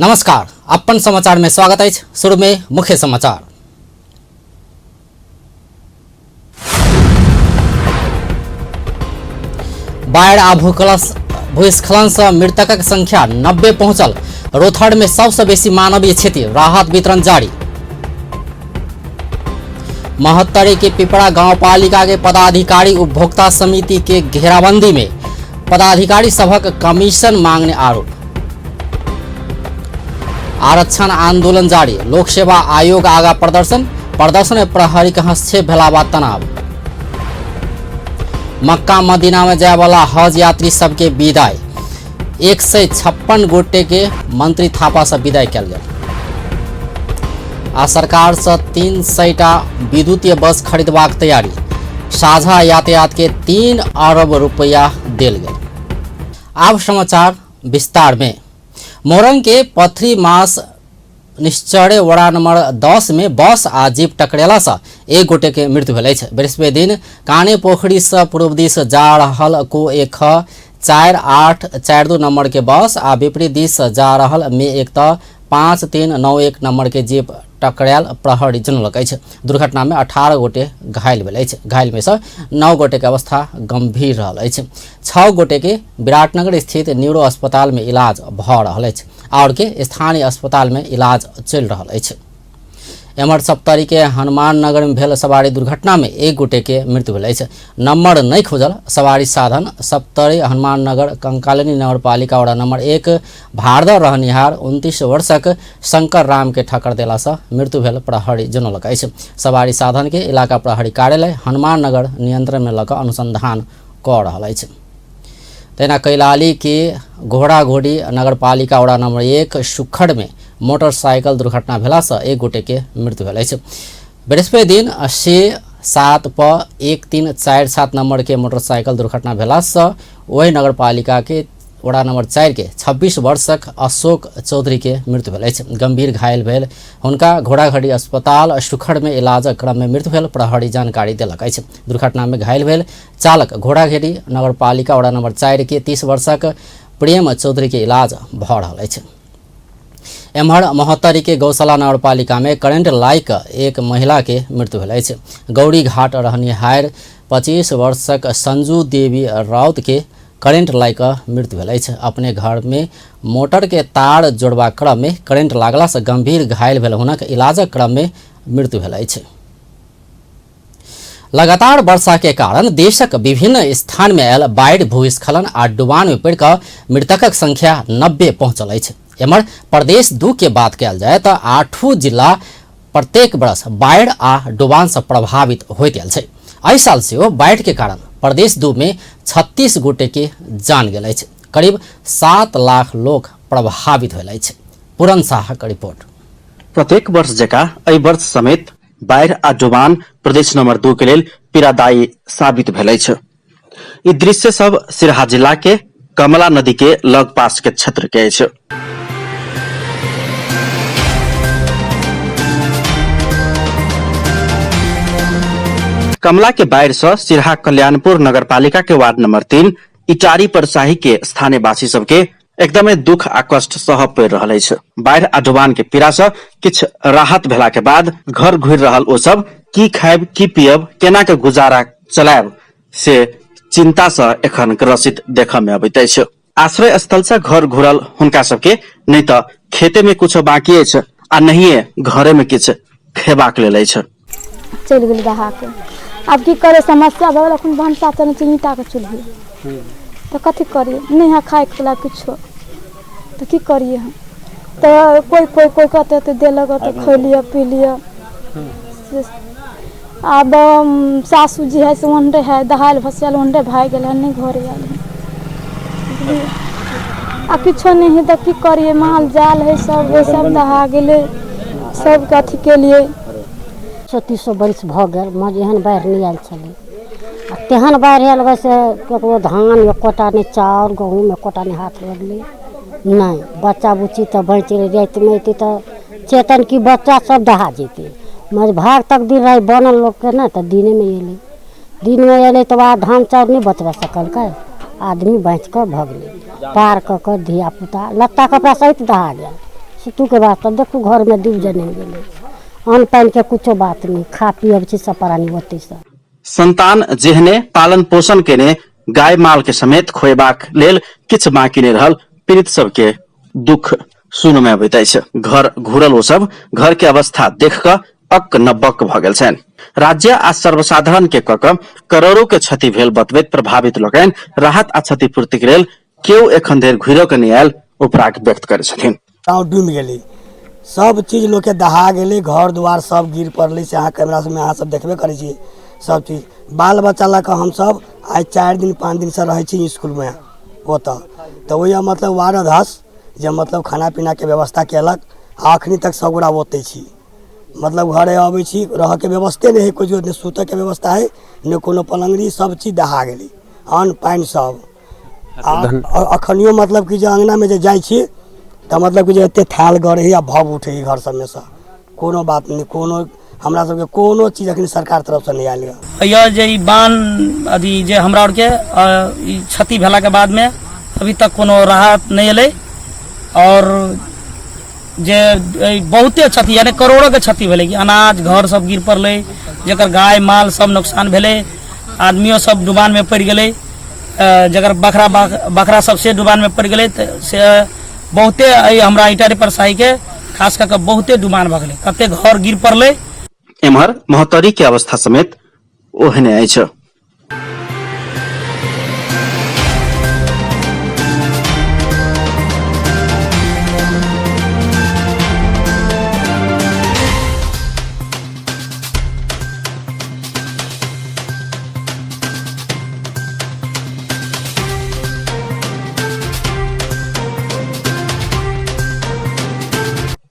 नमस्कार, अपन समाचार में स्वागत अछि। शुरू में मुख्य समाचार। बाढ़ि आ भूस्खलन से मृतकक संख्या 90 पहुंचल। रोथड़ में सबसे बेसी मानवीय क्षति, राहत वितरण जारी। महोत्तरी के पिपरा गांवपालिका के पदाधिकारी उपभोक्ता समिति के घेराबंदी में पदाधिकारी सभक कमीशन मांगने आरोप। आरक्षण आंदोलन जारी, लोक सेवा आयोग आगा प्रदर्शन, प्रदर्शन में प्रहरी के हस्तक्षेप भेला बाद तनाव। मक्का मदीना में जाए वाला हज यात्री सबके विदाई, 156 गोटे के मंत्री थापा से विदाई कयल गेल। आ सरकार से 300टा विद्युतीय बस खरीदबाक तैयारी, साझा यातायात के 3 अरब रुपया देल गेल। आब समाचार विस्तार में। मोरंग के पथरी मास निश्चरे वड़ा नंबर 10 में बस आ जीप टकरेला से एक गोटे के मृत्यु भेल अछि। बृहस्पति दिन काने पोखरी से पूर्व दिस जा रहल को 1 4 8 4 2 नंबर के बस आ विपरीत दिस जा रहल में 1 5 3 9 1 नंबर के जीप टकरायल प्रहरी जनौलक अछि। दुर्घटना में 18 गोटे घायल भेल अछि। घायल में से 9 गोटे के अवस्था गंभीर रहल अछि। 6 गोटे के विराटनगर स्थित न्यूरो अस्पताल में इलाज भऽ रहल अछि और के स्थानीय अस्पताल में इलाज चलि रहल अछि। एम्हर सप्तरी के हनुमान नगर में भेल सवारी दुर्घटना में एक गोटे के मृत्यु भेल अछि। नंबर नहीं खुजल सवारी साधन सप्तरी हनुमान नगर कंकालिनी नगरपालिका वडा नंबर 1 भारदह रहनिहार 29 वर्षक शंकर राम के ठक्कर देला से मृत्यु भेल प्रहरी जनौलक अछि। सवारी साधन के इलाका प्रहरी कार्यालय हनुमान नगर नियंत्रण में लऽ अनुसंधान कऽ रहल अछि। तहिना कैलाली के घोड़ाघोड़ी नगरपालिका वडा नंबर 1 सुखड़ में मोटरसाइकिल दुर्घटना भेला से एक गोटे के मृत्यु भेल अछि। बृहस्पति दिन से 7 प 1 3 4 7 नंबर के मोटरसाइकिल दुर्घटना भेला से वही नगरपालिका के वडा नंबर 4 के 26 वर्षक अशोक चौधरी के मृत्यु भेल अछि। गंभीर घायल भेल हुनका घोड़ाघड़ी अस्पताल सुखड़ में इलाजक क्रम में मृत्यु भेल प्रहरी जानकारी देलक अछि। दुर्घटना में घायल भेल चालक घोड़ाघड़ी नगरपालिका वडा नंबर 4 के 30 वर्षक प्रेम चौधरी के इलाज भऽ रहल अछि। एम्हर महोत्तरी के गौशाला नगरपालिका में करंट लाइक एक महिला के मृत्यु भेल अछि। गौरी घाट रहनिहार 25 वर्षक संजू देवी राउत के करंट लाइक मृत्यु भेल अछि। अपने घर में मोटर के तार जोड़बा क्रम में करंट लागला से गंभीर घायल भेल हुनक इलाजक क्रम में मृत्यु भेल अछि। लगातार वर्षा के कारण देशक विभिन्न स्थान में आयल बाढ़ि, भूस्खलन आ डुबान में पड़ि कऽ मृतकक संख्या 90 पहुंचल अछि। एम्हर प्रदेश 2 के बात कयल जाय तऽ 8 जिला प्रत्येक वर्ष बाढ़ि आ डुबान से प्रभावित होइत आयल छै। एहि साल सेहो बाढ़ि के कारण प्रदेश 2 में 36 गोटे के जान गेल अछि। करीब 7 लाख लोक प्रभावित भेल अछि। पूरन शाहक रिपोर्ट। प्रत्येक वर्ष जकाँ एहि वर्ष समेत बाढ़ि आ डुबान प्रदेश नंबर 2 के लेल पीड़ादायी साबित भेल अछि। ई दृश्य सब सिरहा जिला के कमला नदी के लग पास के क्षेत्र के अछि। कमला के बाढ़ि से सिरहा कल्याणपुर नगरपालिका के वार्ड नंबर 3 इटारी परसाही के स्थानीयवासी सबके एकदमै दुख आ कष्ट सहऽ पड़ि रहल अछि। बाढ़ि आ डुबान के पीड़ा से किछु राहत भेला के बाद घर घुरि रहल ओ सब की खायब की पियब केना के गुजारा चलायब से चिंता से एखन ग्रसित देखऽ में अबैत अछि। आश्रय स्थल से घर घुरल हुनका सबके नहि तऽ खेते में कुछो बाकी अछि आ नहिये घरे में किछु खेबाक लेल अछि। चलि गेल दहाके, आब की करियै, समस्या भऽ गेल। एखन भनसा चलै छै ईंटाके चूल्ही, तऽ कथी करियै, नहि है खायके लए किछो, तऽ की करियै हम। तऽ कोइ कोइ कोइ कहतै तऽ देलक तऽ खैलियै पीलियै। आब सासू जी है से ओन्हरे है, दहायल भसायल ओन्हरे भागि गेल है, नहि घरे आयल है। बुझलियै, आ किछो नहि है तऽ की करियै, माल जाल है सब, सब दहा गेलै, सबके अथी केलियै। 300 बरिस भऽ गेल, मगर एहन बाढ़ि नहि आयल छलै। आ तेहन बाढ़ि आयल वैसे ककरो धान एकोटा नहि, चाउर गहूँम एकोटा नहि हाथ लगलै नहि। बच्चा बुच्ची तऽ बचि गेलै, रातिमे अयतै तऽ चेतन की बच्चा सब दहा जेतै। मगर भाग तकदीर रहै बनल लोकके ने, तऽ दिनेमे अयलै, दिनमे अयलै तऽ वएह धान चाउर नहि बचबा सकलकै, आदमी बाँचि कऽ भगलै पार कऽ कऽ। धियापुता लत्ता कपड़ा सहित दहा गेल, सुतूके बात देखू घरमे डूबि जने गेलै। अन्न पानिके कुछो बात नहि, खा पियब छी सब प्राणी ओतहिसँ। संतान जेहने पालन पोषण केने गाय माल के समेत खोएबाक लेल किछु बाकी नहि रहल पीड़ित सबके दुख सुनमे अबैत अछि। घर घुरल ओ सब घर के अवस्था देख कऽ अक्क नबक्क भऽ गेल छनि। राज्य आ सर्वसाधारण के कऽ कऽ करोड़ों के क्षति भेल बतबैत प्रभावित लोकनि राहत आ क्षतिपूर्ति के लेल केओ एखन धरि घुरियो के नहि आयल उपराग व्यक्त करै छथिन। गाँव डूमि गेलै, सब चीज लोकके दहा गेलै, घर दुआर सब गिर पड़लै। से अहाँ कैमरा सबमे अहाँ सब देखबे करै छी सब चीज। बाल बच्चा लऽ कऽ हमसब आइ 4 दिन 5 दिनसँ रहै छी इसकुलमे ओतऽ, तऽ ओहि मतलब वार्ड अध्यक्ष जे मतलब खाना पीनाके व्यवस्था केलक आ अखनी तक सब गोरा ओतै छी। मतलब घरे अबै छी, रहऽके व्यवस्थे नहि हइ कुछो, नहि सुतऽके व्यवस्था हइ, नहि कोनो पलङ्गरी, सब चीज दहा गेलै, अन्न पानि सब। आ अखनियो मतलब कि जे अङ्गनामे जे जाइ छी तऽ मतलब कि जे एते थाल गरै हइ आ भव उठै हइ घर सबमे सँ। कोनो बात नहि, कोनो हमरा सबके कोनो चीज अखनी सरकार तरफसँ नहि आयल यऽ। यह जे ई बान्ह अथी जे हमरा आरके ई क्षति भेलाके बादमे अभी तक कोनो राहत नहि एलै और जे बहुते क्षति यानी करोड़ों के क्षति भेलै कि अनाज घर सब गिर पड़लै, जकर गाय माल सब नुकसान भेलै, आदमियों सब डुबान में पड़ि गेलै, जकर बकरा बकरा सब से डुबान में पड़ि गेलै, तऽ से बहुते एहि हमरा इटारी परसाही के खास कऽ कऽ बहुते डुबान भऽ गेलै, कते घर गिर पड़लै। एम्हर महोत्तरी के अवस्था समेत ओहने अछि।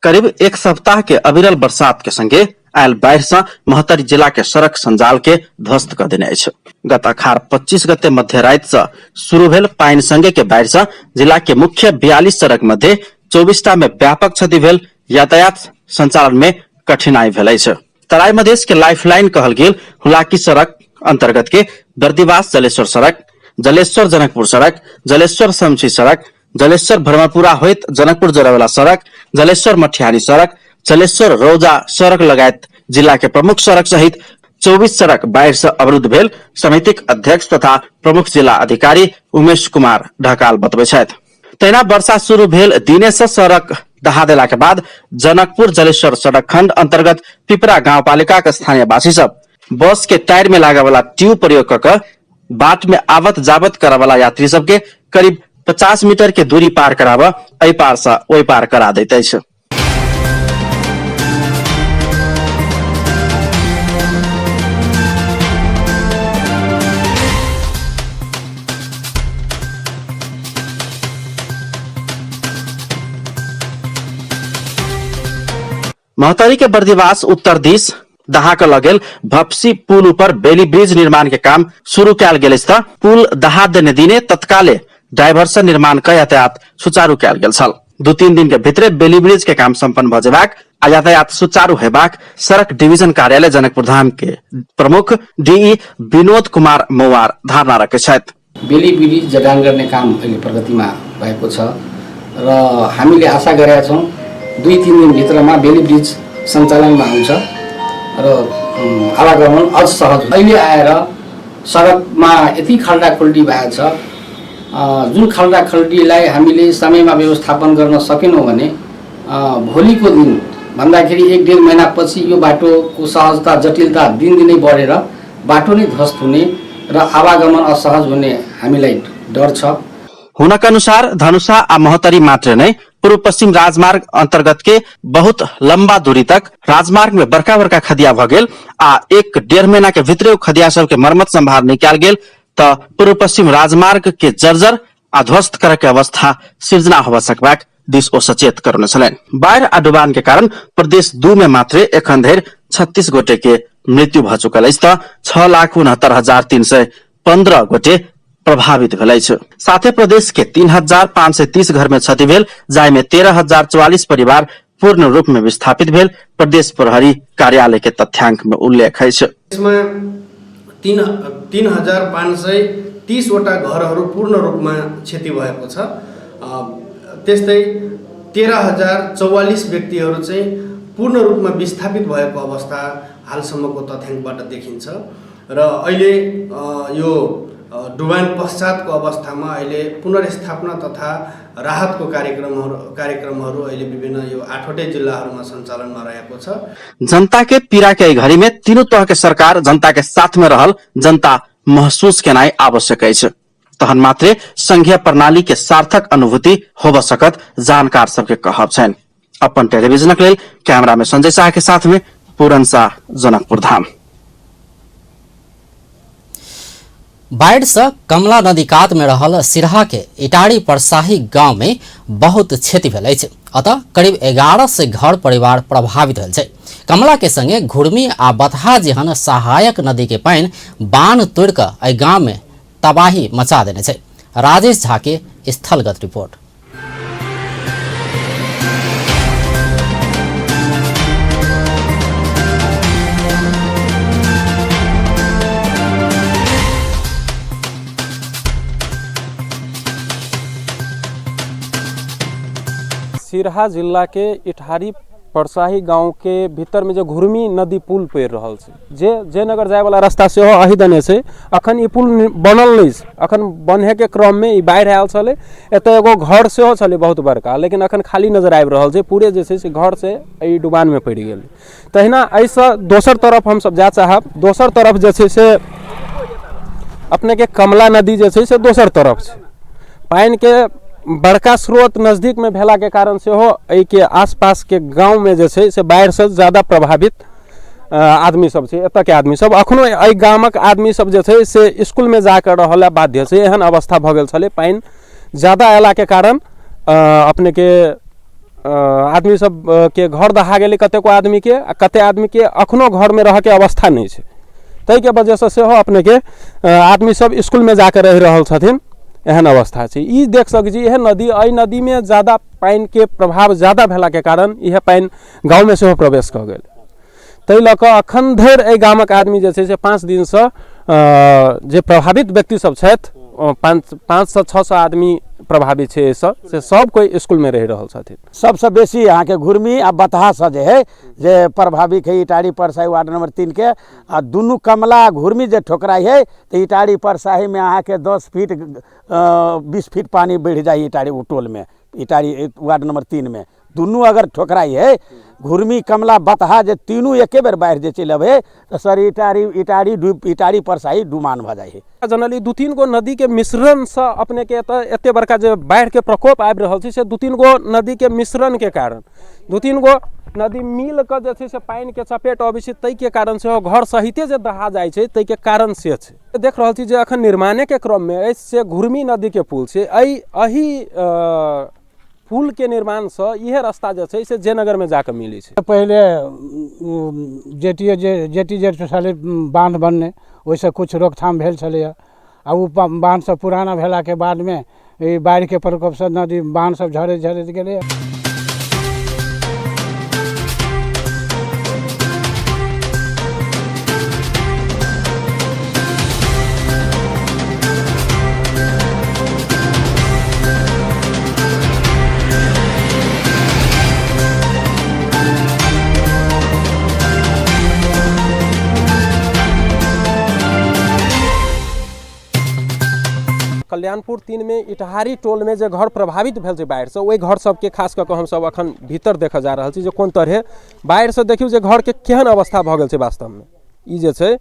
करीब एक सप्ताह के अविरल बरसात के संगे आयल बाढ़ि सँ महोत्तरी जिला के सड़क संजाल के ध्वस्त क देने अछि। गत अखार 25 गते मध्य राति सँ शुरू भेल पानि संगे के बाढ़ि सँ जिला के मुख्य 42 सड़क मध्य 24 टा में व्यापक क्षति भेल, यातायात संचालन में कठिनाई भेल अछि। तराई मधेश के लाइफलाइन कहल गेल हुलाकी सड़क अंतर्गत के बर्दिवास जलेश्वर सड़क, जलेश्वर जनकपुर सड़क, जलेश्वर शमशी सड़क, जलेश्वर भ्रमरपुरा होइत जनकपुर जोड़े सड़क, जलेश्वर मठियानी सड़क, जलेश्वर रौजा सड़क लगायत जिला के प्रमुख सड़क सहित 24 सड़क बाढ़ि से अवरुद्ध भेल समितिक अध्यक्ष तथा प्रमुख जिला अधिकारी उमेश कुमार ढकाल बतबै छथि। तहिना वर्षा शुरू भेल दिने से सड़क दहा देला के बाद जनकपुर जलेश्वर सड़क खंड अंतर्गत पिपरा गांवपालिका के स्थानीय वासी सब बस के टायर में लागे वाला ट्यूब प्रयोग क के बाट में आवत जावत करऽ वाला यात्री सबके करीब 50 मीटर के दूरी पार कराबऽ एहि पार से ओहि पार करा दैत अछि। महोत्तरी के बर्दिवास उत्तर दिस दहा के लगेल भपसी पुल ऊपर बेली ब्रिज निर्माण के काम शुरू कयल गेल अछि त पुल दहा देने दिने तत्काले डाइवर्सन निर्माण क यातायात सुचारू कयल गेल छल। 2-3 दिन के भीतरे बेली ब्रिज के काम संपन्न भ जेबाक आ यातायात सुचारू हेबाक सड़क डिवीजन कार्यालय जनकपुर धाम के प्रमुख डीई विनोद कुमार मौआर धारणा रखै छथि। बेली ब्रिज जडान गर्ने काम अहिले प्रगतिमा भएको छ र हामीले आशा गरेका छौँ 2-3 दिनभित्रमा बेली ब्रिज सञ्चालनमा आउँछ र आवागमन अझ सहज। अहिले आएर सडकमा यति खाल्डाखुल्डी भएको छ, जुन खाल्डाखुल्डीलाई हामीले समयमा व्यवस्थापन गर्न सकेनौँ भने भोलिको दिन भन्दाखेरि 1-1.5 महिनापछि यो बाटोको सहजता जटिलता दिनदिनै बढेर बाटो नै ध्वस्त हुने र आवागमन असहज हुने हामीलाई डर छ। हुनक अनुसार धनुषा आ महोत्तरी मात्र नै पूर्व पश्चिम राजमार्ग अंतर्गत के बहुत लंबा दूरी तक राजमार्ग में बड़का बड़का खदिया भ गेल आ 1-1.5 महीना के भीतरे खदिया सब के मरम्मत संभार नहीं कयल गेल त पूर्व पश्चिम राजमार्ग के जर्जर आ ध्वस्त करे के अवस्था सृजना होबय सकबाक दिस ओ सचेत करौने छलनि। बाढ़ि आ डुबान के कारण प्रदेश 2 में मात्रे एखन धरि 36 गोटे के मृत्यु भ चुकल अछि त 6,69,315 गोटे प्रभावित भेल अछि। साथे प्रदेश के 3,530 घर में क्षति भेल, जाहि में 13,044 परिवार पूर्ण रूप में विस्थापित भेल प्रदेश प्रहरी कार्यालय के तथ्यांक में उल्लेख अछि। यसमा 3,530 वटा घरहरू पूर्ण रूपमा क्षति भएको छ। त्यस्तै 13,044 व्यक्तिहरू चाहिँ पूर्ण रूपमा विस्थापित भएको अवस्था हालसम्मको तथ्याङ्कबाट देखिन्छ। र अहिले यो डुबान पश्चातको अवस्थामा अहिले पुनर्स्थापना तथा राहतको कार्यक्रमहरू अहिले विभिन्न यो 8वटै जिल्लाहरूमा सञ्चालनमा रहेको छ। जनता के पीड़ा के घड़ी में तीनू तरह के सरकार जनता के साथ में रहल जनता महसूस केनाइ आवश्यक अछि, तहन मात्रे संघीय प्रणाली के सार्थक अनुभूति होब सकत जानकार सबके कहब छनि। अपन टेलीविजनक लेल कैमरा में संजय शाह के साथ में पूरन शाह, जनकपुर धाम। बाढ़ से कमला नदी कात में रहल सिरहा के इटारी परसाही गांव में बहुत क्षति भेल अछि। अतः करीब 1100 घर परिवार प्रभावित भेल छै। कमला के संगे घुर्मी आ बतहा जेहन सहायक नदी के पानि बांध तोड़ कऽ एहि गांव में तबाही मचा देने छै। राजेश झा के स्थलगत रिपोर्ट। सिरहा जिला के इटहारी परसाही गांव के भीतर में जो घुर्मी नदी पुल पड़ि रहल छै, जे जयनगर जाय वाला रास्ता सेहो अही दने छै। अखन ई पुल बनल नहि छै, अखन बन्हे के क्रम में ई बाढ़ि आयल छलै। एतऽ एगो घर सेहो छलै बहुत बड़का, लेकिन अखन खाली नजर आबि रहल छै। पूरे जे छै से घर से एहि डुबान में पड़ि गेलै। तहिना एहिसँ दोसर तरफ हमसब जाय चाहब, दोसर तरफ जे छै से अपने के कमला नदी जे छै से दोसर तरफ छै। पानि के बड़का स्रोत नजदीक में भेला के कारण सेहो एहिके आसपास के गाँव में जे छै से बाढ़िसँ ज्यादा प्रभावित आदमी सब छै। एतऽ के आदमी सब अखनो एहि गामक आदमी सब जे छै से स्कूल में जाकर रहऽ लए बाध्य छै। एहन अवस्था भऽ गेल छलै। पानि ज्यादा अयला के कारण अपने के आदमी सब के घर दहा गेलै कतेको आदमी के, आ कते आदमी के अखनो घर में रहऽ के अवस्था नहि छै। ताहिके वजहसँ सेहो अपने के आदमी सब स्कूल में जाकर रहि रहल छथिन। एहन अवस्था छै। ई देख सकै छी, एहन नदी, एहि नदीमे ज्यादा पानिके प्रभाव ज्यादा भेलाके कारण इएह पानि गाँवमे सेहो प्रवेश कऽ गेल। ताहि लऽ कऽ अखन धरि एहि गामक आदमी जे छै से 5 दिनसँ जे प्रभावित व्यक्ति सब छथि, 500 600 आदमी प्रभावित छै एहिसँ, से सब कोइ स्कूलमे रहि रहल छथिन। सबसँ बेसी अहाँके घुर्मी आ बतहासँ जे है जे प्रभावित है इटारी परसाही वार्ड नंबर 3 के, आ दुनू कमला आ घुर्मी जे ठोकराइ है तऽ इटारी परसाही में अहाँके 10 फीट 20 फीट पानी बढ़ि जाइ इटारी टोल में, इटारी वार्ड नंबर 3 में दुनू अगर ठोकराइ है घुर्मी कमला बतहा जे तीनू एके बेर बाढ़ि जे चलि अबै तऽ सर इटारी इटारी डूब इटारी परसाही डुमान भऽ जाइ है। जनरली 2-3 गो नदी के मिश्रण से अपने के एतऽ एते बड़का जे बाढ़ि के प्रकोप आबि रहल छै से 2-3 गो नदी के मिश्रण के कारण, 2-3 गो नदी मिल कऽ जे छै से पानि के चपेट अबै छै, ताहिके कारण सेहो घर सहिते जे दहा जाइ छै ताहिके कारण से छै। देख रहल छी जे अखन निर्माणेके क्रममे अछि से घुर्मी नदीके पुल छै। एहि पुल के निर्माणसँ इएह रास्ता जे छै से जयनगरमे जाकऽ मिलै छै। पहिले जेटी जेट छलै बांध बनने, ओहिसँ कुछ रोकथाम भेल छलैए। आ ओ बांध सब पुराना भेलाके बादमे ई बाढ़िके प्रकोपसँ नदी बांध सब झरैत झरैत गेलैए। कल्याणपुर 3 में इटहारी टोल में जे घर प्रभावित भेल छै बाढ़िसँ, ओहि घर सबके खास कऽ कऽ हमसब अखन भीतर देखऽ जा रहल छी जे कोन तरहे बाढ़िसँ देखियौ जे घरके केहन अवस्था भऽ गेल छै। वास्तवमे ई जे छै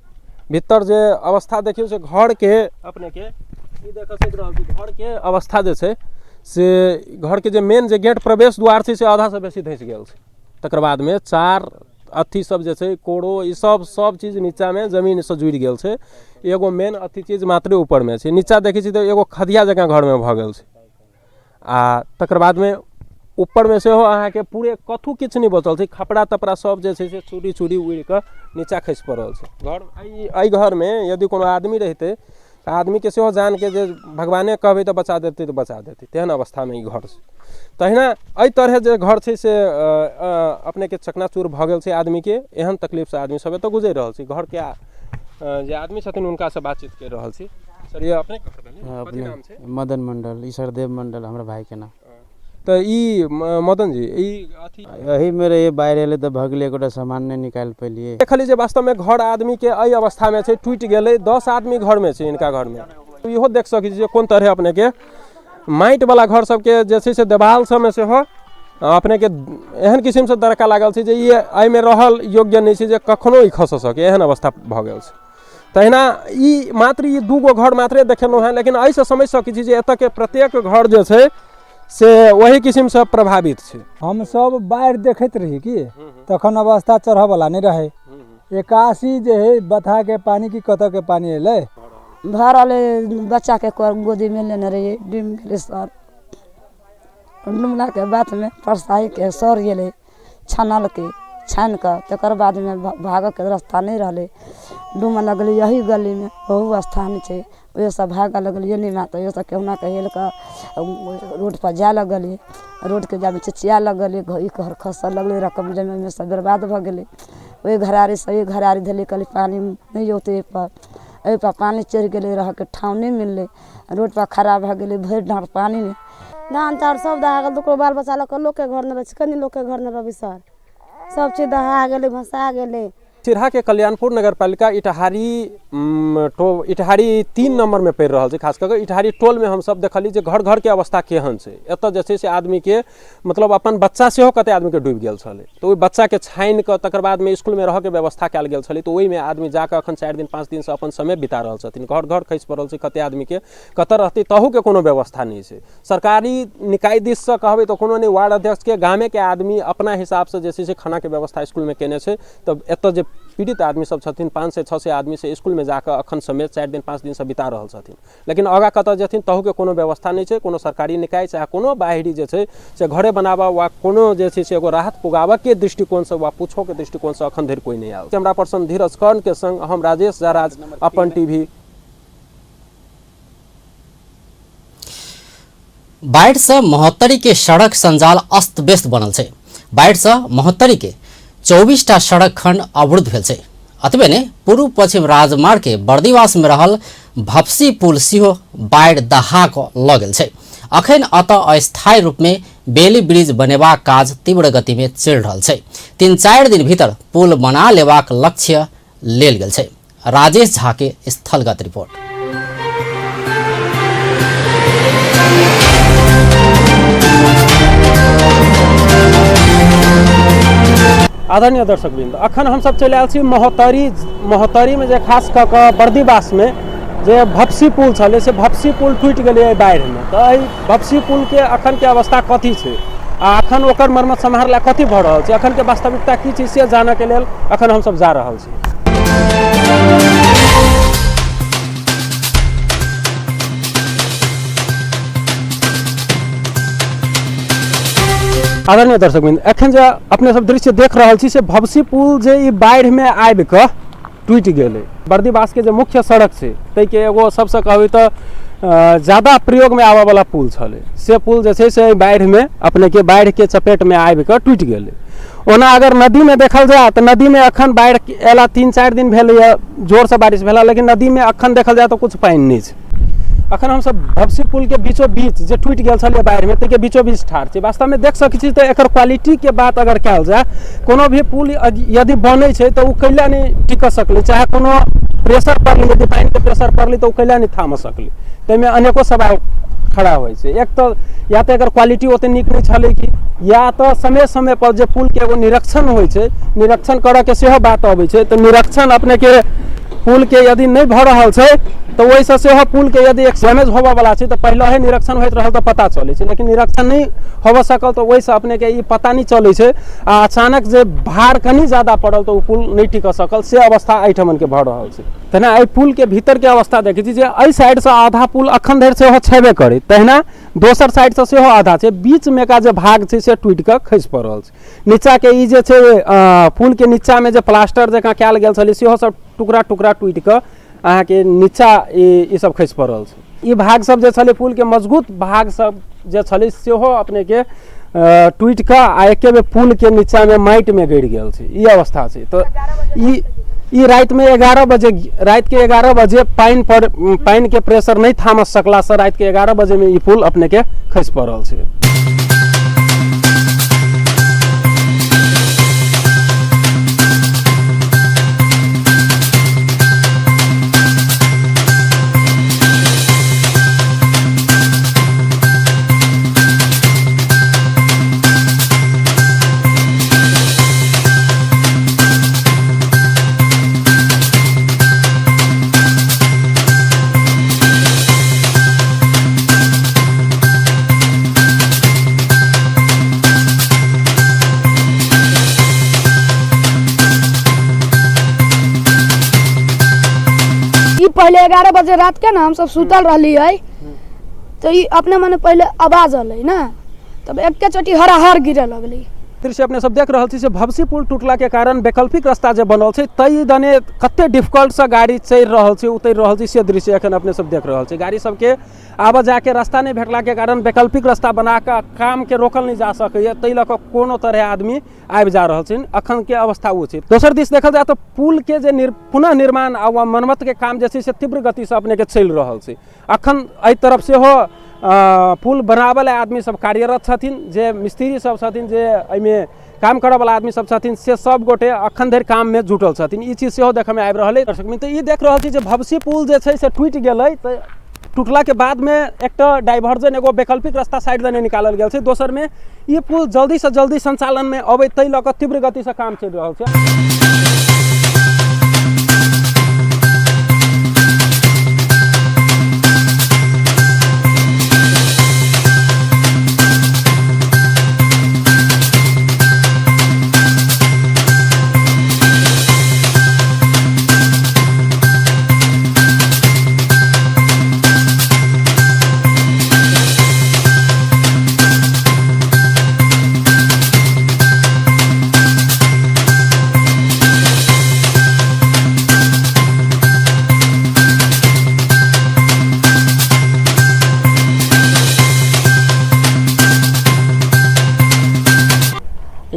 भीतर जे अवस्था देखियौ से घरके अपने के ई देखऽ सकि रहल छी, घरके अवस्था जे छै से घरके जे मेन जे गेट प्रवेश द्वार छै से आधासँ बेसी धँसि गेल छै। तकर बादमे 4 अथी सब जे छै कोरो ई सब सब चीज नीचामे जमीनसँ जुड़ि गेल छै। एगो मेन अथी चीज मात्रे ऊपरमे छै। नीचा देखै छी तऽ एगो खदिया जकाँ घरमे भऽ गेल छै। आ तकर बादमे ऊपरमे सेहो अहाँके पूरे कथू किछु नहि बचल छै। खपरा तपरा सब जे छै से चूड़ी चूड़ी उड़ि कऽ नीचा खसि पड़ल छै। घर एहि घरमे यदि कोनो आदमी रहितै तऽ आदमीके सेहो जानके जे भगवाने कहबै तऽ बचा देतै तऽ बचा देतै, तेहन अवस्थामे ई घर छै। तहिना एहि तरहे जे घर छै से अपनेके चकनाचूर भऽ गेल छै आदमीके। एहन तकलीफसँ आदमी सब एतऽ गुजरि रहल छै। घरके जे आदमी छथिन हुनकासँ बातचीत करि रहल छी। सर ये अपने घर भेलै? कथी नाम छै? मदन मंडल, ईश्वरदेव मंडल हमरा भाईके नाम। तऽ ई मदन जी ई अथी एहीमे रहियै, बाढ़ि एलै तऽ भगलियै, एकोटा सामान नहि निकालि पेलियै। देखलियै जे वास्तवमे घर आदमीके एहि अवस्थामे छै, टूटि गेलै, 10 आदमी घरमे छै इनका घरमे। इहो देख सकै छी जे कोन तरहे अपनेके माटिवला घर सबके जे छै से देवाल सबमे सेहो अपनेके एहन किसिमसँ दरका लागल छै जे ई एहिमे रहल योग्य नहि छै, जे कखनो ई खसि सकै, एहन अवस्था भऽ गेल छै। तहिना ई मात्र ई 2 गो घर मात्रे देखेलहुँ हेँ, लेकिन एहिसँ समझि सकै छी जे एतऽके प्रत्येक घर जे छै से ओही किसिमसँ प्रभावित छै। हमसब बाढ़ि देखैत रही कि तखन अवस्था चढ़ऽवला नहि रहै। 81 जे है बथाके पानी कि कतऽके पानी एलै भरल बच्चाके गोदीमे लेने रहियै, डूबि गेलै सर। डुमलाके बादमे परसाहीके सर गेलै, छानलकै, छानि कऽ तकर बादमे भागऽके रास्ता नहि रहलै, डूमऽ लगलै। यही गलीमे बहु स्थान छै, ओहिसँ भागऽ लगलियै। नहि तऽ ओहिसँ कहुना कऽ हेल कऽ रोडपर जाय लगलियै। रोडके जामे चिचिया लगलियै, ई घर खसऽ लगलै, रकम जमीन सब बर्बाद भऽ गेलै। ओहि घरारीसँ एहि घरारी धेलियै, कहलियै पानि नहि औतै एहिपर। एहिपर पानि चढ़ि गेलै, रहऽके ठाउँ नहि मिललै, रोडपर खड़ा भऽ गेलै भरि डाँड़ पानिमे। धान चाउर सब दहा गेल, ककरो बाल बच्चा लऽ कऽ लोकके घर नहि रहै छै, कनि लोकके घर नहि रहबै सर, सब चीज दहा गेलै, भसा गेलै। सिरहा के कल्याणपुर नगरपालिका इटहारी इटहारी 3 नंबर में पड़ि रहल छै। खास कऽ कऽ इटहारी टोल में हमसब देखलियै जे घर घर के अवस्था केहन छै। एतऽ जे छै से आदमी के मतलब अपन बच्चा सेहो कते आदमी के डूबि गेल छलै, तऽ ओहि बच्चा के छानि कऽ तकर बाद में स्कूल में रहऽ के व्यवस्था कयल गेल छलै। तऽ ओहिमे आदमी जाकऽ अखन 4 दिन 5 दिनसँ अपन समय बिता रहल छथिन। घर घर खसि पड़ल छै, कते आदमी के कतऽ रहतै तहू के कोनो व्यवस्था नहि छै। सरकारी निकाय दिससँ कहबै तऽ कोनो नहि, वार्ड अध्यक्ष के गामे के आदमी अपना हिसाबसँ जे छै से खानाके व्यवस्था स्कूलमे केने छै। तऽ एतऽ जे पीड़ित आदमी सब छथिन 500 600 आदमी से स्कूलमे जाकऽ अखन समय 4 दिन 5 दिनसँ बिता रहल छथिन, लेकिन आगाँ कतऽ जेथिन तहूके कोनो व्यवस्था नहि छै। कोनो सरकारी निकाय चाहे कोनो बाहरी जे छै से घरे बनाबऽ वा कोनो जे छै से एगो राहत पुगाबऽके दृष्टिकोणसँ वा पूछोके दृष्टिकोणसँ अखन धरि कोइ नहि आयल। कैमरा पर्सन धीरज कर्ण के संग हम राजेश झा, अपन टीवी। बाढ़ि से महोत्तरी के सड़क संजाल अस्त व्यस्त बनल छै। बाढ़ि से महोत्तरी के 24टा सड़क खंड अवरुद्ध भेल छै। अतबे ने पूर्व पश्चिम राजमार्ग के बर्दिवास में रहल भपसी पुल सेहो बाढ़ि दहा कऽ लऽ गेल छै। अखन अतः अस्थायी रूप में बेली ब्रिज बनेबाक काज तीव्र गति में चलि रहल छै। 3-4 दिन भीतर पुल बना लेबाक लक्ष्य लेल गेल छै। राजेश झा के स्थलगत रिपोर्ट। आदरणीय दर्शकवृंद, अखन हम सब चलि आयल छी महोत्तरी। महोत्तरीमे जे खास कऽ कऽ बर्दिवासमे जे भपसी पुल छलै से भपसी पुल टूटि गेलै एहि बाढ़िमे। तऽ एहि भपसी पुलके अखनके अवस्था कथी छै आ अखन ओकर मरम्मत सम्हार लए कथी भऽ रहल छै, अखनके वास्तविकता की छै से जानऽके लेल अखन हमसब जा रहल छी। आदरणीय दर्शकवृंद, एखन जे अपने सब दृश्य देख रहल छी से भपसी पुल जे ई बाढ़िमे आबि कऽ टूटि गेलै। बर्दिवासके जे मुख्य सड़क छै ताहिके एगो सबसँ कहबै तऽ ज्यादा प्रयोगमे आबऽवला पुल छलै, से पुल जे छै से बाढ़िमे अपनेके बाढ़िके चपेटमे आबि कऽ टूटि गेलै। ओना अगर नदीमे देखल जाय तऽ नदीमे अखन बाढ़ि अयला 3-4 दिन भेलैए, जोरसँ बारिश भेला, लेकिन नदीमे अखन देखल जाय तऽ किछु पानि नहि छै। अखन हमसब भपसी पुलके बीचो बीच जे टूटि गेल छलै बाढ़िमे ताहिके बीचो बीच ठाढ़ छी। वास्तवमे देख सकै छी तऽ एकर क्वालिटीके बात अगर कयल जाय, कोनो भी पुल यदि बनै छै तऽ ओ कैला नहि टिक सकलै, चाहे कोनो प्रेशर पड़लै, यदि पानिके प्रेशर पड़लै तऽ ओ कैला नहि थामऽ सकलै। ताहिमे अनेको सवाल खड़ा होइ छै। एक तऽ या तऽ एकर क्वालिटी ओते नीक नहि छलै कि या तऽ समय समय पर जे पुलके एगो निरीक्षण होइ छै, निरीक्षण करऽके सेहो बात अबै छै। तऽ निरीक्षण अपनेके पुलके यदि नहि भऽ रहल छै तऽ ओहिसँ सेहो पुलके यदि डैमेज होबऽवला छै तऽ पहिले निरीक्षण होइत रहल तऽ पता चलै छै, लेकिन निरीक्षण नहि होबऽ सकल तऽ ओहिसँ अपनेके ई पता नहि चलै छै आ अचानक जे भार कनि ज्यादा पड़ल तऽ ओ पुल नहि टिकऽ सकल, से अवस्था एहिठमनके भऽ रहल छै। तहिना एहि पुलके भीतरके अवस्था देखै छी जे एहि साइडसँ आधा पुल अखन धरि सेहो छेबे करै, तहिना दोसर साइडसँ सेहो आधा छै, बीचमे का जे भाग छै से टूटि कऽ खसि पड़ल छै। नीचाके ई जे छै पुलके नीचामे जे प्लास्टर जकाँ कयल गेल छलै सेहो सब टुकड़ा टुकड़ा टूटि कऽ अहाँके नीचा ई सब खसि पड़ल छै। ई भाग सब जे छलै पुलके मजबूत भाग सब जे छलै सेहो अपनेके टूटि कऽ आ एके बेर पुलके नीचामे माटिमे गड़ि गेल छै। ई अवस्था छै। तऽ ई रातिमे 11 बजे, रातिके 11 बजे पानि पर पानिके प्रेशर नहि थामऽ सकलासँ रातिके 11 बजेमे ई पुल अपनेके खसि पड़ल छै। पहिले 11 बजे रात के ना हमसब सुतल रहलियै तऽ ई अपने मने पहिले आवाज अलै ना, तब एके चोटी हराहर गिरे लगलै। दृश्य अपने सब देख रहल छी से भवसी पुल टूटला के कारण वैकल्पिक रास्ता जे बनल छै तै दने कते डिफिकल्ट से गाड़ी चढ़ि रहल छै उतरि रहल छै, से दृश्य एखन अपने सब देख रहल छी। गाड़ी सबके आबऽ जाके रास्ता नहि भेटला के कारण वैकल्पिक रास्ता बना कऽ काम के रोकल नहि जा सकैए, ताहि लऽ कऽ कोनो तरहे आदमी आबि जा रहल छै। अखन के अवस्था ओ छै। दोसर दिस देखल जाय तऽ पुल के जे पुनः निर्माण आ वा मरम्मत के काम जे छै से तीव्र गति से अपने के चलि रहल छै। अखन एहि तरफ सेहो पुल बनाबऽ आदमी सब कार्यरत छथिन, जे मिस्त्री सब छथिन, जे एहिमे काम करऽवला आदमी सब छथिन, से सब गोटे अखन धरि काममे जुटल छथिन। ई चीज सेहो देखऽमे आबि रहल अछि। दर्शक मित्र, ई देख रहल छी जे भवसी पुल जे छै से टूटि गेलै, तऽ टूटलाके बादमे एकटा डाइवर्जन एगो वैकल्पिक रास्ता साइड दने निकालल गेल छै। दोसरमे ई पुल जल्दीसँ जल्दी संचालनमे अबै ताहि लऽ कऽ तीव्र गतिसँ काम चलि रहल छै।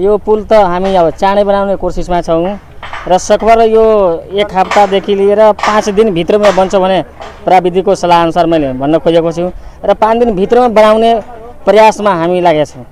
यो पुल त हामी अब चाँडै बनाउने कोसिसमा छौँ र सकभर यो एक हप्तादेखि लिएर 5 दिनभित्रमा बन्छ भने प्राविधिकको सल्लाह अनुसार मैले भन्न खोजेको छु र 5 दिनभित्रमा बनाउने प्रयासमा हामी लागेका छौँ।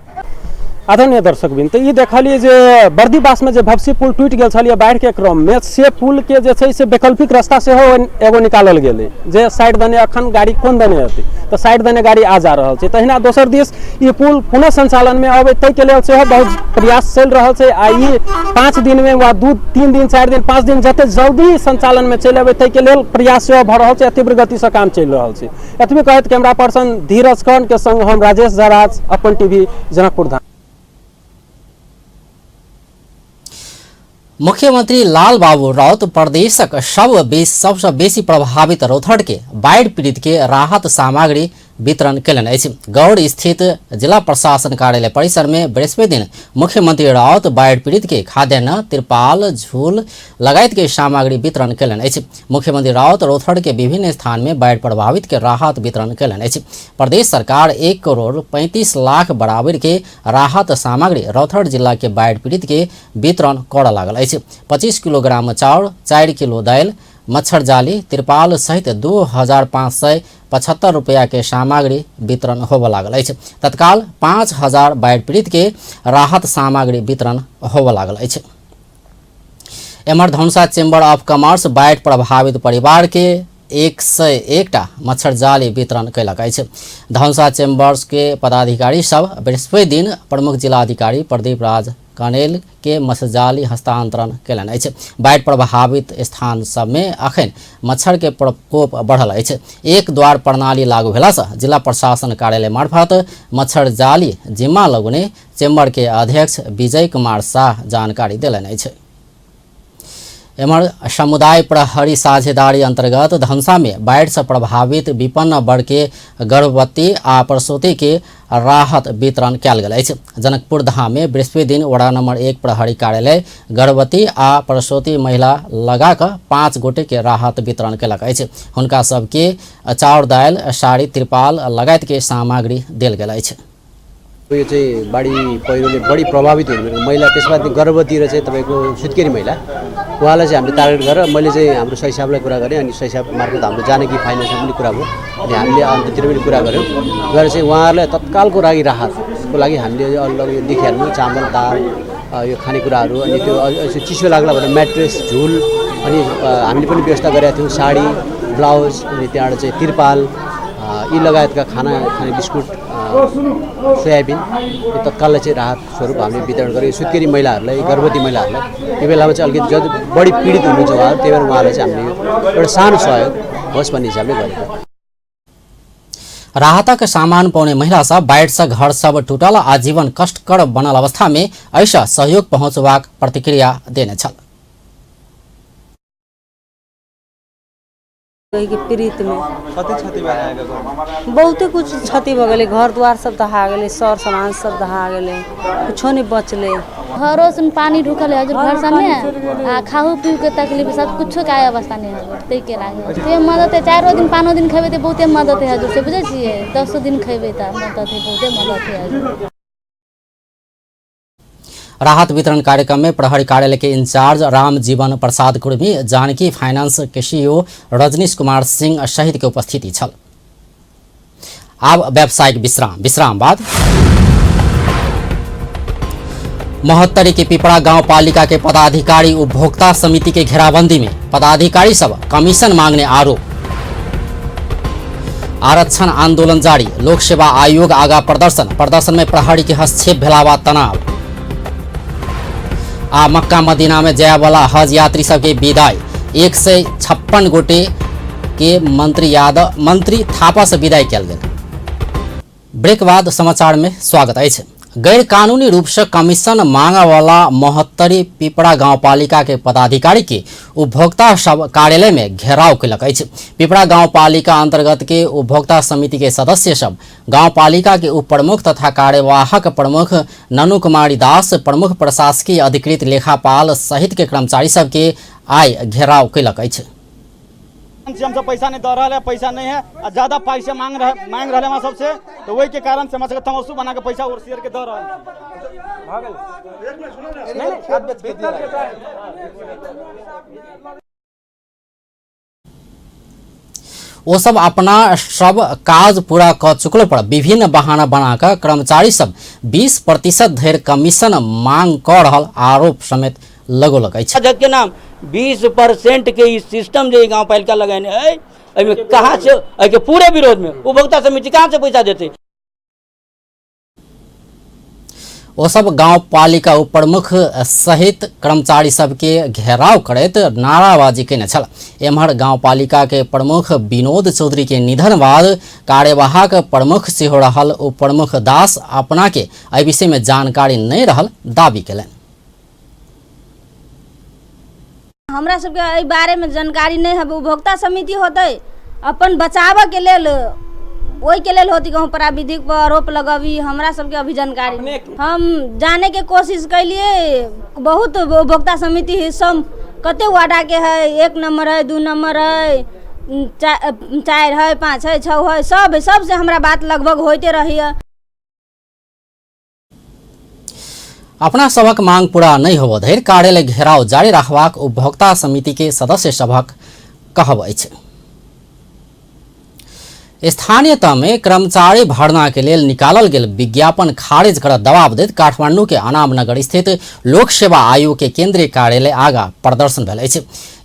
आदरणीय दर्शकवृन्द, तऽ ई देखलियै जे बर्दीबासमे जे भवसी पुल टूटि गेल छलियै बाढ़िके क्रममे, से पुलके जे छै से वैकल्पिक रास्ता सेहो एगो निकालल गेलै, जे साइड दने अखन गाड़ी कोन दने हेतै तऽ साइड दने गाड़ी आ जा रहल छै। तहिना दोसर दिस ई पुल पुनः संचालनमे अबै ताहिके लेल सेहो बहुत प्रयास चलि रहल छै आ ई 5 दिनमे वा 2 3 दिन 4 दिन 5 दिन जते जल्दी संचालनमे चलि अबै ताहिके लेल प्रयास सेहो भऽ रहल छै आ तीव्र गतिसँ काम चलि रहल छै। एतबे कहैत कैमरा पर्सन धीरज कर्ण के संग हम राजेश झराज, अपन टीवी, जनकपुर धाम। मुख्यमंत्री लाल बाबू राउत प्रदेशक सबसँ बेसी प्रभावित रौतहट के बाढ़ि पीड़ित के राहत सामग्री वितरण केलनि अछि। गौड़ स्थित जिला प्रशासन कार्यालय परिसर में बृहस्पति दिन मुख्यमंत्री राउत बाढ़ि पीड़ित के खाद्यान्न, तिरपाल, झूल लगायत के सामग्री वितरण केलनि अछि। मुख्यमंत्री राउत रौतहट के विभिन्न स्थान में बाढ़ि प्रभावित के राहत वितरण केलनि अछि। प्रदेश सरकार 1 करोड़ 35 लाख बराबर के राहत सामग्री रौतहट जिला के बाढ़ि पीड़ित के वितरण करऽ लागल अछि। 25 किलोग्राम चाउर, 4 किलो दालि, मच्छर जाली, तिरपाल सहित 2575 रुपया के सामग्री वितरण होबऽ लागल अछि। तत्काल 5000 बाढ़ि पीड़ित के राहत सामग्री वितरण होबऽ लागल अछि। एम्हर धनुषा चैम्बर ऑफ कॉमर्स बाढ़ि प्रभावित परिवार के 101टा मच्छर जाली वितरण कयलक अछि। धनुषा चैम्बर्स के पदाधिकारी सब बृहस्पति दिन प्रमुख जिलाधिकारी प्रदीप राज कनेल के मच्छरजाली हस्तांतरण कयलनि अछि। बाढ़ि प्रभावित स्थान सबमे अखन मच्छर के प्रकोप बढ़ल अछि। एक द्वार प्रणाली लागू भेलासँ जिला प्रशासन कार्यालय मार्फत मच्छर जाली जिम्मा लगौने चैम्बर के अध्यक्ष विजय कुमार शाह जानकारी देलनि अछि। एम्हर समुदाय प्रहरी साझेदारी अंतर्गत धनुषा में बाढ़ि से प्रभावित विपन्न वर्ग के गर्भवती आ प्रसूति के राहत वितरण कयल गेल अछि। जनकपुर धाम में बृहस्पति दिन वड़ा नंबर 1 प्रहरी कार्यालय गर्भवती आ प्रसूति महिला लगा कऽ 5 गोटे के राहत वितरण कयलक अछि। हुनका सबके चाउर, दालि, साड़ी, तिरपाल लगायत के सामग्री देल गेल अछि। यो चाहिँ बाढी पहिरोले बढी प्रभावित हुने महिला, त्यसमा गर्भवती र चाहिँ तपाईँको सुत्केरी महिला, उहाँलाई चाहिँ हामीले टार्गेट गरेर मैले चाहिँ हाम्रो सही साहबलाई कुरा गरेँ अनि सही साहब मार्फत हाम्रो जानकी फाइनेन्समा पनि कुरा भयो अनि हामीले अन्ततिर पनि कुरा गऱ्यौँ। गरेर चाहिँ उहाँहरूलाई तत्कालको लागि राहतको लागि हामीले अलग यो देखिहाल्नु चामल, दाल, यो खानेकुराहरू अनि त्यो चिसो लाग्ला भनेर म्याट्रेस, झुल अनि हामीले पनि व्यवस्था गरेका थियौँ, साडी, ब्लाउज अनि त्यहाँबाट चाहिँ तिरपाल यी लगायतका खाना खाने बिस्कुट, सोयाबिन यो तत्काललाई चाहिँ राहत स्वरूप हामीले वितरण गऱ्यौँ। सुत्केरी महिलाहरूलाई, गर्भवती महिलाहरूलाई यो बेलामा चाहिँ अलिकति जति बढी पीडित हुनुहुन्छ उहाँहरू, त्यही भएर उहाँहरूलाई चाहिँ हामीले एउटा सानो सहयोग होस् भन्ने हिसाबले गरेको। राहतक सामान पाउने महिला सब बाढ़ि से घर सब टूटल आ जीवन कष्टकर बनल अवस्था में ऐसा सहयोग पहुँचबाक प्रतिक्रिया देने छल। के प्रीत में कते क्षति भेल अहाँके घर? बहुते कुछ क्षति भऽ गेलै, घर द्वार सब दहा गेलै, सर सामान सब दहा गेलै, कुछो नहि बचलै। घरो से पानी ढुकल है घर सबमे आ खाहू पीहू के तकलीफ सब कुछो के अवस्था नहीं है, ताहि के लागे ते मदद है। 4 दिन 5 दिन खेबै तऽ बहुते मदद है हजूर से, बुझै छियै? 10 दिन खेबै तऽ मदद है, बहुते मदद है हजूर। राहत वितरण कार्यक्रम में प्रहरी कार्यालय के इंचार्ज राम जीवन प्रसाद कुर्मी, जानकी फाइनेंस के सीईओ रजनीश कुमार सिंह सहित के उपस्थिति छल। आब व्यावसायिक विश्राम, विश्राम बाद महोत्तरी के पिपरा गांव पालिका के पदाधिकारी उपभोक्ता समिति के घेराबंदी में पदाधिकारी सब कमीशन मांगने आरोप। आरक्षण आंदोलन जारी, लोक सेवा आयोग आगा प्रदर्शन, प्रदर्शन में प्रहरी के हस्तक्षेप भेलावा तनाव। आ मक्का मदीना में जायवाला हज यात्री सबके विदाई, 156 गोटे के मंत्री थापा से विदाई कयल गेल। ब्रेक बाद समाचार में स्वागत अछि। गैर कानूनी रूप से कमीशन मांगवाला महोत्तरी पिपरा गांवपालिका के पदाधिकारी के उपभोक्ता सब कार्यालय में घेराव कयलक अछि। पिपरा गांवपालिका अंतर्गत के उपभोक्ता समिति के सदस्य सब गांवपालिका के उप प्रमुख तथा कार्यवाहक प्रमुख ननु कुमारी दास, प्रमुख प्रशासकीय अधिकृत लेखापाल सहित के कर्मचारी सबके आइ घेराव कयलक अछि। हमसब पैसा नहीं दऽ रहल है, पैसा नहीं है आ ज्यादा पैसा मांग रहे हमरा सबसे, तो वही के कारण से हमरा सबके तमसू बना के पैसा और शेयर के दऽ रहल। ओ सब अपना सब काज पूरा क चुकल पर विभिन्न बहाना बनाकर कर्मचारी सब 20% धरि कमीशन मांग क रहल आरोप समेत लगौलक अछि। के नाम 20% के ई सिस्टम जे गाँव पालिका लगेने है, एहिमे कहाँ से एहिके पूरे विरोध में उपभोक्ता समिति कहाँ से पैसा देते? ओ सब गांवपालिका उप प्रमुख सहित कर्मचारी सबके घेराव करैत नाराबाजी केने छल। एम्हर गांवपालिका के प्रमुख विनोद चौधरी के निधन बाद कार्यवाहक प्रमुख सेहो रहल उप प्रमुख दास अपना के एहि विषय में जानकारी नहीं रहल दावी केलनि। हमरा सबके एहि बारे में जानकारी नहीं है। उपभोक्ता समिति होते अपन बचाव के लेल, ओहि के लेल होती कहूँ प्राविधिक पर आरोप लगबी, हमरा सबके अभी जानकारी नहीं। हम जाने के कोशिश कैलिए, बहुत उपभोक्ता समिति है, सब कते वार्डा के है, 1 नंबर है, 2 नंबर है, 4 है, 5 है, 6 है, सब सबसे हमरा बात लगभग होते रही है। अपना सबक मांग पूरा नहीं होबो धरि कार्यालय घेराव जारी रखबाक उपभोक्ता समिति के सदस्य सभक कहब अछि। स्थानीय तह में कर्मचारी भर्ना के लेल निकालल गेल विज्ञापन खारिज कर दबाव दैत काठमांडू के अनामनगर स्थित लोक सेवा आयोग के केंद्रीय कार्यालय आगा प्रदर्शन भेल अछि।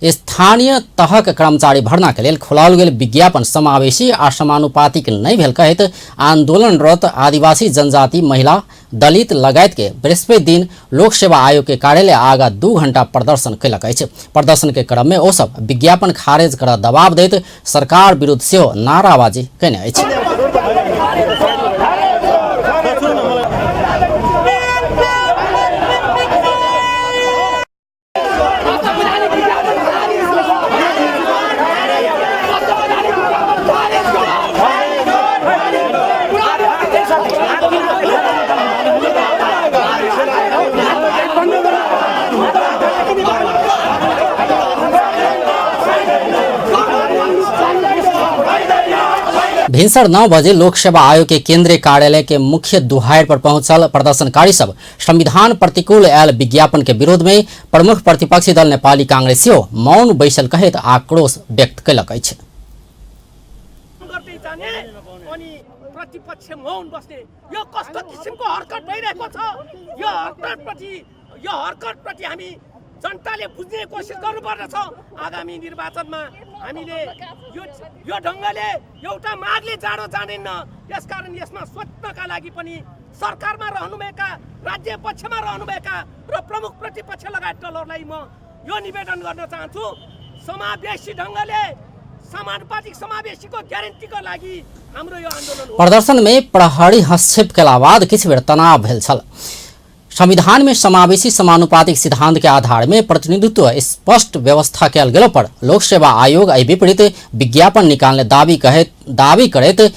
स्थानीय तहक कर्मचारी भर्ना के लेल खोलाओल गेल विज्ञापन समावेशी आ समानुपातिक नहि भेल कहैत आंदोलनरत आदिवासी जनजाति महिला दलित लगायत के बृहस्पति दिन लोक सेवा आयोग के कार्यालय आगा 2 घंटा प्रदर्शन कयलक अछि। प्रदर्शन के क्रम में ओ सब विज्ञापन खारिज कर दबाव दैत सरकार विरुद्ध सेहो नाराबाजी कयने अछि। भिनसर 9 बजे लोक सेवा आयोग के केंद्रीय कार्यालय के मुख्य दुहार पर पहुंचल प्रदर्शनकारी सब संविधान प्रतिकूल आयल विज्ञापन के विरोध में प्रमुख प्रतिपक्षी दल नेपाली कांग्रेस सेहो मौन बैसल कहैत आक्रोश व्यक्त कयलक अछि। प्रतिपक्ष मौन बस्ने यो कस्तो किसिमको हरकत भइरहेको छ, यो हरकतप्रति हामी जनताले बुझ्ने कोसिस गर्नुपर्दछ। आगामी निर्वाचनमा हामीले यो ढङ्गले एउटा मागले जाडो जाँदैन, यसकारण यसमा सोच्नका लागि पनि सरकारमा रहनुभएका, राज्य पक्षमा रहनुभएका र प्रमुख प्रतिपक्ष लगायत दलहरूलाई म यो निवेदन गर्न चाहन्छु, समावेशी ढङ्गले समानुपातिक समावेशीको ग्यारेन्टीको लागि हाम्रो यो आन्दोलन हो। प्रदर्शन में प्रहरी हस्तक्षेप केला बाद किछु बेर तनाव भेल छल। संविधान में समावेशी समानुपातिक सिद्धांत के आधार में प्रतिनिधित्व स्पष्ट व्यवस्था कयल गेलो पर लोक सेवा आयोग एहि विपरीत विज्ञापन निकालने दावी करैत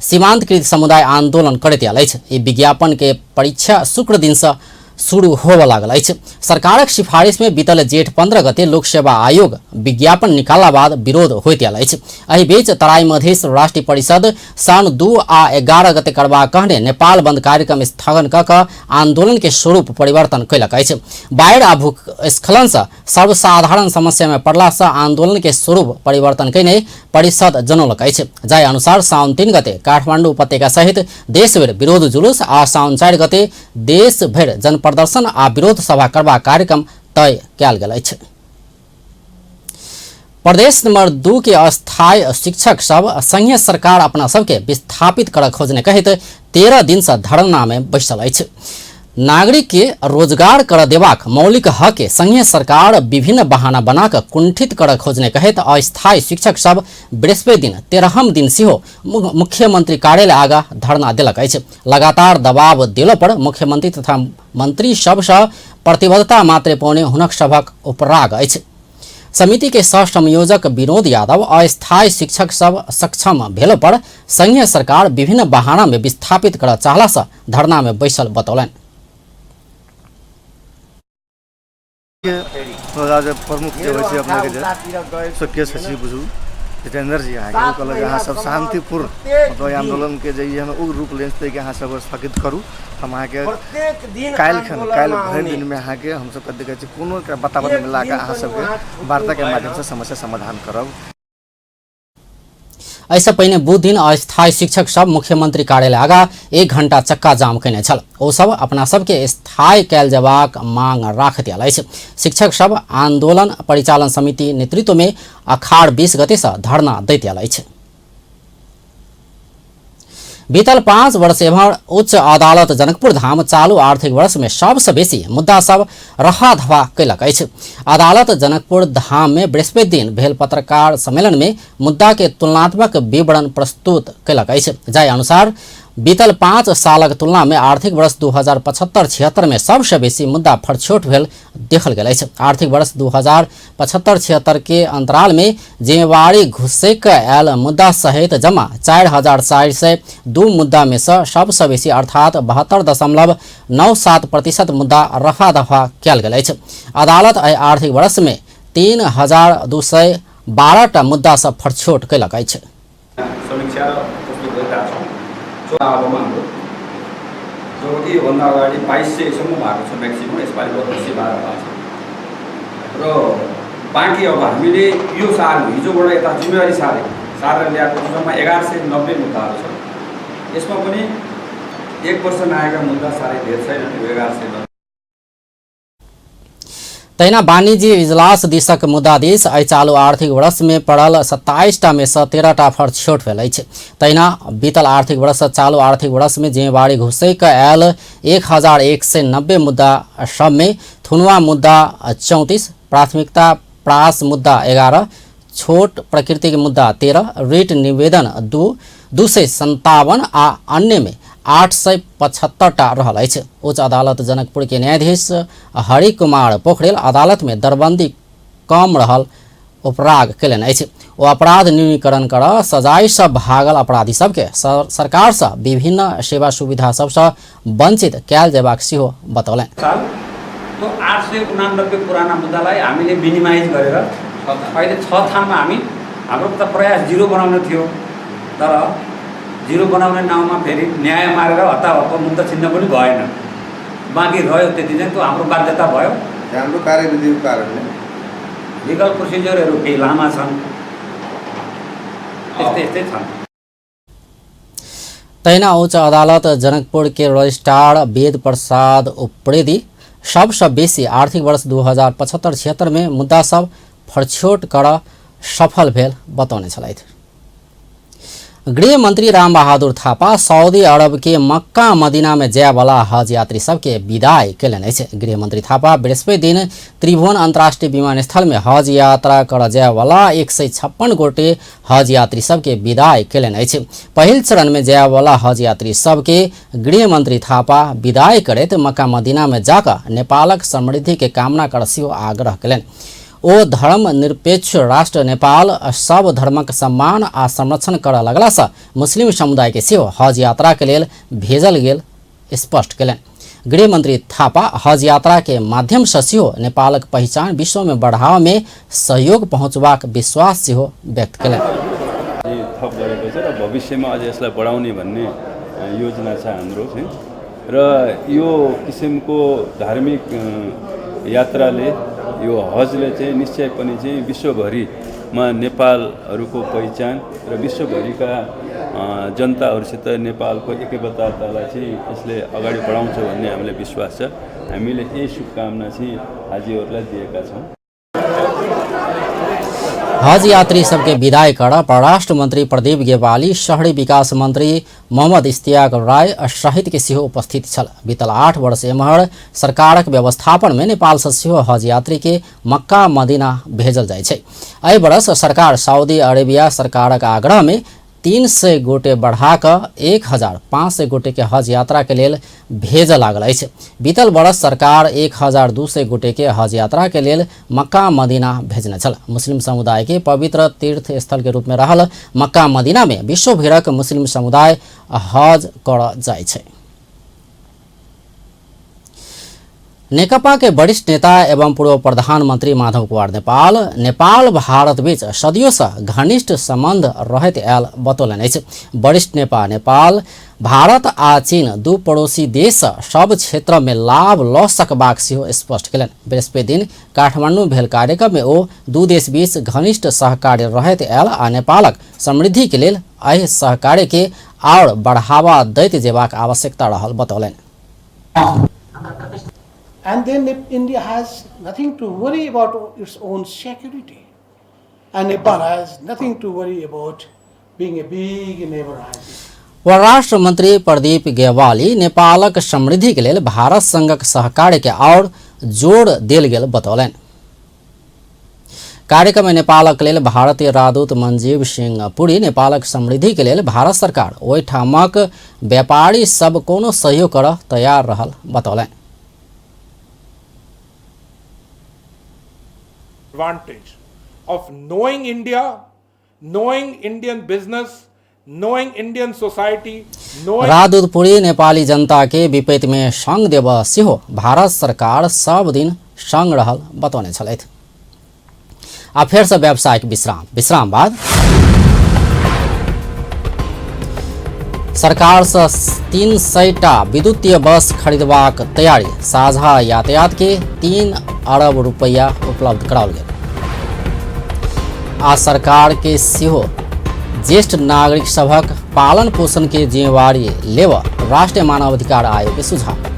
सीमांतकृत समुदाय आंदोलन करैत आयल अछि। ई विज्ञापन के परीक्षा शुक्र दिन से शुरू होबय लागल अछि। सरकारक सिफारिश में बीतल जेठ 15 गते लोक सेवा आयोग विज्ञापन निकालला बाद विरोध होइत आयल अछि। एहि बीच तराई मधेश राष्ट्रीय परिषद साउन 2 आ 11 गते करबाक कहने नेपाल बंद कार्यक्रम स्थगन क क आंदोलन के स्वरूप परिवर्तन कयलक अछि। बाढ़ि आ भूस्खलन से सर्वसाधारण समस्या में पड़ला से आंदोलन के स्वरूप परिवर्तन कयने परिषद जनौलक अछि। जाहि अनुसार साउन 3 गते काठमाडौँ उपत्यका सहित देशभरि विरोध जुलूस आ साउन 4 गते देशभरि जनप्रदर्शन आ विरोध सभा करबाक कार्यक्रम तय कयल गेल अछि। प्रदेश नंबर 2 के अस्थायी शिक्षक सब संघीय सरकार अपना सबके विस्थापित कर खोजने कहैत 13 दिन से धरना में बैसल अछि। नागरिक के रोजगार कर देबाक मौलिक हक के संघीय सरकार विभिन्न बहाना बना कर कुंठित कर खोजने कहैत अस्थायी शिक्षक सब बृहस्पति दिन 13म दिन सेहो मुख्यमंत्री कार्यालय आगा धरना देलक अछि। लगातार दबाव देलो पर मुख्यमंत्री तथा मंत्री सबसँ प्रतिबद्धता मात्रे पौने हुनक सभक उपराग अछि। समिति के सह संयोजक विनोद यादव अस्थायी शिक्षक सब सक्षम भेलो पर संघीय सरकार विभिन्न बहाना में विस्थापित कर चाहला से धरना में बैसल बतौलनि। प्रमुख जे होइ छै अपने के जे सचिव बुझू जितेंद्र जी अहाँके ओ कहलक अहाँ सब शांतिपूर्ण मतलब आंदोलन के जे एहन उग्र रूप लेने ताहिके अहाँ सब स्थगित करू। हम अहाँके काल्हि भरि दिनमे अहाँके हमसब कथी कहै छै कोनो वातावरण में लाके अहाँ सबके वार्ताके माध्यमसँ समस्या समाधान करब। एहिसँ पहिने बुध दिन अस्थायी शिक्षक सब मुख्यमंत्री कार्यालय आगा 1 घंटा चक्का जाम कयने छल। ओ सब अपना सबके स्थायी कयल जेबाक मांग राखैत आयल अछि। शिक्षक सब आंदोलन परिचालन समिति नेतृत्व में अखाड़ 20 गते से धरना दैत आयल अछि। बीतल 5 वर्ष एम्हर उच्च अदालत जनकपुर धाम चालू आर्थिक वर्ष में सबसँ बेसी मुद्दा सब रफा धफा कयलक अछि। अदालत जनकपुर धाम में बृहस्पति दिन भेल पत्रकार सम्मेलन में मुद्दा के तुलनात्मक विवरण प्रस्तुत कयलक अछि। जाहि अनुसार बीतल 5 सालक तुलना में आर्थिक वर्ष 2075-76 में सबसँ बेसी मुद्दा फरछोट भेल देखल गेल अछि। आर्थिक वर्ष 2075-76 के अंतराल में जिम्मेवारी घुसैक आयल मुद्दा सहित जमा 4402 मुद्दा में से सबसँ बेसी अर्थात 72.97% मुद्दा रफा दफा कयल गेल अछि। अदालत एहि आर्थिक वर्ष में 3212 टा मुद्दा सब फरछोट कयलक अछि। समीक्षा प्रस्तुत गरिरहेका छौँ। जो कि योभन्दा अगाडि 2200 सम्म भएको छ म्याक्सिमम, यसपालि 3212 भएको छ र बाँकी अब हामीले यो साल हिजोबाट यता जिम्मेवारी सारेर ल्याएको जम्मा 1190 मुद्दाहरू छ। यसमा पनि 1 वर्ष नआएका मुद्दा साह्रै धेर छैनन्, यो 1190। तहिना वाणिज्य इजलास दिसक मुद्दा दिस एहि चालू आर्थिक वर्ष में पड़ल 27 टा में से 13 टा फरछोट भेल अछि। तहिना बीतल आर्थिक वर्ष चालू आर्थिक वर्ष में जिम्मेवारी घुसैक आयल 1190 मुद्दा सब में थुनुआ मुद्दा 34, प्राथमिकता प्रास मुद्दा 11, छोट प्रकृतिक मुद्दा 13, रिट निवेदन 257 आ अन्य में 875 टा रहल अछि। उच्च अदालत जनकपुर के न्यायाधीश हरि कुमार पोखरेल अदालत में दरबंदी कम रहल उपराग कयलनि अछि। ओ अपराध न्यूनीकरण कर सजाय से भागल अपराधी सबके सरकार से विभिन्न सेवा सुविधा सबसँ वंचित कयल जेबाक सेहो बतौलनि। तो 889 पुराना मुद्दालाई हामीले मिनिमाइज गरेर अहिले 6 थानमा हामी हाम्रो त प्रयास जिरो बनाउनु थियो, तर जिरो बनाउने नाउँमा फेरि न्याय मारेर हत्ताहत्ता मुद्दा छिन्न पनि भएन, बाँकी रह्यो त्यति नै। त्यो हाम्रो बाध्यता भयो। हाम्रो कार्यविधिको कारणले लिगल प्रोसिजरहरू केही लामा छन्, त्यस्तै यस्तै छन्। तहिना उच्च अदालत जनकपुर के रजिस्ट्रार वेद प्रसाद उप्रेती सबसँ बेसी आर्थिक वर्ष 2075-76 में मुद्दा सब फरछोट कर सफल भेल बतौने छलथि। गृह मंत्री रामबहादुर थापा सऊदी अरब के मक्का मदीना में जायवाला हज यात्री सबके विदाई केलनि अछि। गृह मंत्री थापा बृहस्पति दिन त्रिभुवन अंतर्राष्ट्रीय विमानस्थल में हज यात्रा कर जायवाला 156 गोटे हज यात्री सबके विदाई केलनि अछि। पहिल चरण में जायवाला हज यात्री सबके गृह मंत्री थापा विदाई करैत मक्का मदीना में जाकर नेपालक समृद्धि के कामना कर सेहो आग्रह केलनि। ओ धर्म निरपेक्ष राष्ट्र नेपाल सब धर्मक सम्मान आ संरक्षण करऽ लगला से मुस्लिम समुदाय के सेहो हज यात्रा के लेल भेजल गेल स्पष्ट केलनि। गृह मंत्री थापा हज यात्रा के माध्यम से सेहो नेपालक पहिचान विश्व में बढ़ावा में सहयोग पहुँचबाक विश्वास सेहो व्यक्त केलनि। थप गरेको छ र भविष्यमा अझ यसलाई बढाउने भन्ने योजना छ हाम्रो चाहिँ र यो किसिमको धार्मिक यात्राले यो हजले चाहिँ निश्चय पनि चाहिँ विश्वभरिमा नेपालहरूको पहिचान र विश्वभरिका जनताहरूसित नेपालको एकबद्धतालाई चाहिँ यसले अगाडि बढाउँछ भन्ने हामीलाई विश्वास छ। हामीले यही शुभकामना चाहिँ हाजीहरूलाई दिएका छौँ। हज यात्री सबके विदाई कर परराष्ट्र मंत्री प्रदीप गेवाली, शहरी विकास मंत्री मोहम्मद इश्तियाक राय सहित के सेहो उपस्थित छल। बीतल 8 वर्ष एम्हर सरकारक व्यवस्थापन में नेपाल से सेहो हज यात्री के मक्का मदीना भेजल जाइ छै। एहि वर्ष सरकार सऊदी अरेबिया सरकारक आग्रह में 300 गोटे बढ़ाकऽ 1500 गोटे के हज यात्रा के लेल भेजऽ लागल अछि। बीतल वर्ष सरकार 1200 गोटे के हज यात्रा के लेल मक्का मदीना भेजने छल। मुस्लिम समुदाय के पवित्र तीर्थ स्थल के रूप में रहल मक्का मदीना में विश्वभरिक मुस्लिम समुदाय हज करऽ जाइ छै। नेकपा के वरिष्ठ नेता एवं पूर्व प्रधानमंत्री माधव कुमार नेपाल नेपाल भारत बीच सदियों से घनिष्ठ संबंध रहैत आयल बतौलनि अछि। वरिष्ठ नेता नेपाल भारत आ चीन दू पड़ोसी देश सब क्षेत्र में लाभ ल सकबाक सेहो स्पष्ट केलनि। बृहस्पति दिन काठमांडू भेल कार्यक्रम में ओ दू देश बीच घनिष्ठ सहकार्य रहैत आयल आ नेपालक समृद्धि के लेल एहि सहकार्य के आओर बढ़ावा दैत जेबाक आवश्यकता रहल बतौलनि। And then India has nothing to worry about its own security, and Nepal has nothing to worry about being a big neighbor. परराष्ट्र मंत्री प्रदीप गेवाली नेपालक समृद्धि के लेल भारत संगक सहकार्य के और जोड़ देल गेल बतौलनि। कार्यक्रम में नेपालक लेल भारतीय राजदूत मंजीव सिंह पुरी नेपालक समृद्धि के लेल भारत सरकार ओहिठामक व्यापारी सब कोनो सहयोग करऽ तैयार रहल बतौलनि। Advantage of knowing India, knowing Indian business, knowing Indian society, knowing राजदूत पुरी नेपाली जनता के विपत्ति में संग देब सेहो भारत सरकार सब दिन संग रहल बतौने छलथि। आ फेर से व्यावसायिक विश्राम, विश्राम बाद सरकार से 300टा विद्युतीय बस खरीदबाक तैयारी, साझा यातायात के 3 अरब रुपया उपलब्ध कराओल गेल। आ सरकार के सेहो ज्येष्ठ नागरिक सभक पालन पोषण के जिम्मेवारी लेब राष्ट्रीय मानवाधिकार आयोग के सुझाव।